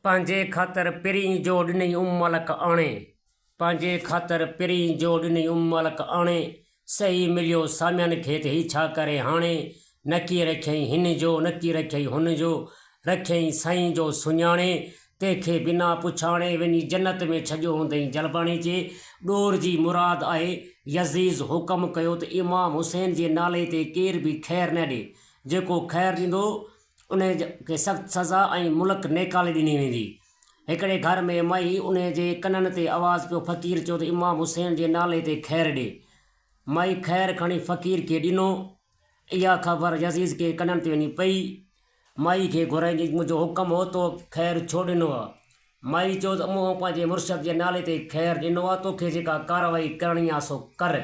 پنهنجي خاطر پرين جو ڏنئي املڪ آڻي. پنهنجي خاطر پرين جو ڏنئي املڪ آڻي. سهي مليو سامين کي ته هي ڇا ڪري هاڻي. نڪي رکيائين هن جو نڪي رکيائين هن جو. رکيائين سائين جو سڃاڻي. تنهن کي بنا پڇاڻي وڃي جنت ۾ ڇڏيو هوندئين جلباڻي چي ڏور جي مراد آهي. يزيد حڪم ڪيو ته امام حسين جي نالي تي ڪير به خير نه ڏي. جيڪو خير ڏيندو انهيء کي سخت سزا ۽ ملڪ نيڪالي ڏني ويندي. هڪڙي گهر ۾ مائي انهيء جي ڪنن تي آواز پيو فقير چيو ته امام حسين جي نالي تي خير ڏي. مائي خير کڻي فقير کي ڏنو. اها خبر يزيد کي ڪنن تي وڃي پئي. مائي کي گهرائيندي منهنجو حڪم هو تو خير ڇو ڏنو آ؟ مائي چيو ته مون پنهنجي مرشد جي نالي تي خير ڏنو آ توکي جيڪا ڪارروائي ڪرڻي آ سو ڪر.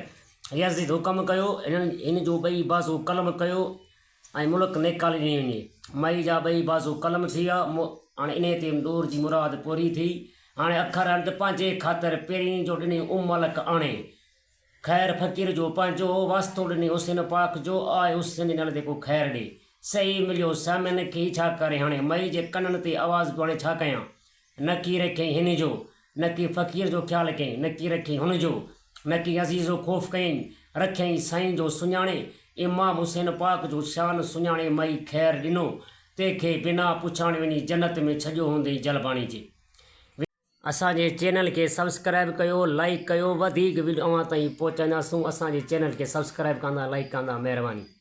يزيد حڪم ڪيو هنن هن جو ٻئي بازو قلم ڪيو. ۽ ملڪ نيڪالي ڏني وڃي. مائي جا ٻئي بازو قلم ٿي ويا. هاڻي انهيء تي ڏور جي مراد پوري ٿي. هاڻي اکر آهن ته پنهنجي خاطر پرين جو ڏني املڪ آڻي. خير فقير جو پنهنجو هو، واسطو ڏني حسين پاڪ جو، آء حسين جي نالي تي ڪو خير ڏي. سهي مليو سامين کي ڇا ڪري هاڻي مائي جي ڪنن تي آواز پيو هاڻي ڇا ڪيان. نڪي رکيائين هن جو، نڪي فقير جو خيال ڪيائين، نڪي رکيائين هن جو، نڪي عزيز جو خوف ڪيائين، رکيائين سائين جو سڃاڻي، امام حسين پاڪ جو شان سڃاڻي مئي خير ڏنو، تنهن کي بنا پڇاڻي وڃي جنت ۾ ڇڏيو هوندئي جلباڻي جي. اسان جي چينل کي سبسڪرائب ڪيو لائيڪ ڪيو وڌيڪ وڊيو اوهان تائين پهچائينداسون اسان جي چينل کي سبسڪرائب ڪندا لائيڪ ڪندا مهرباني.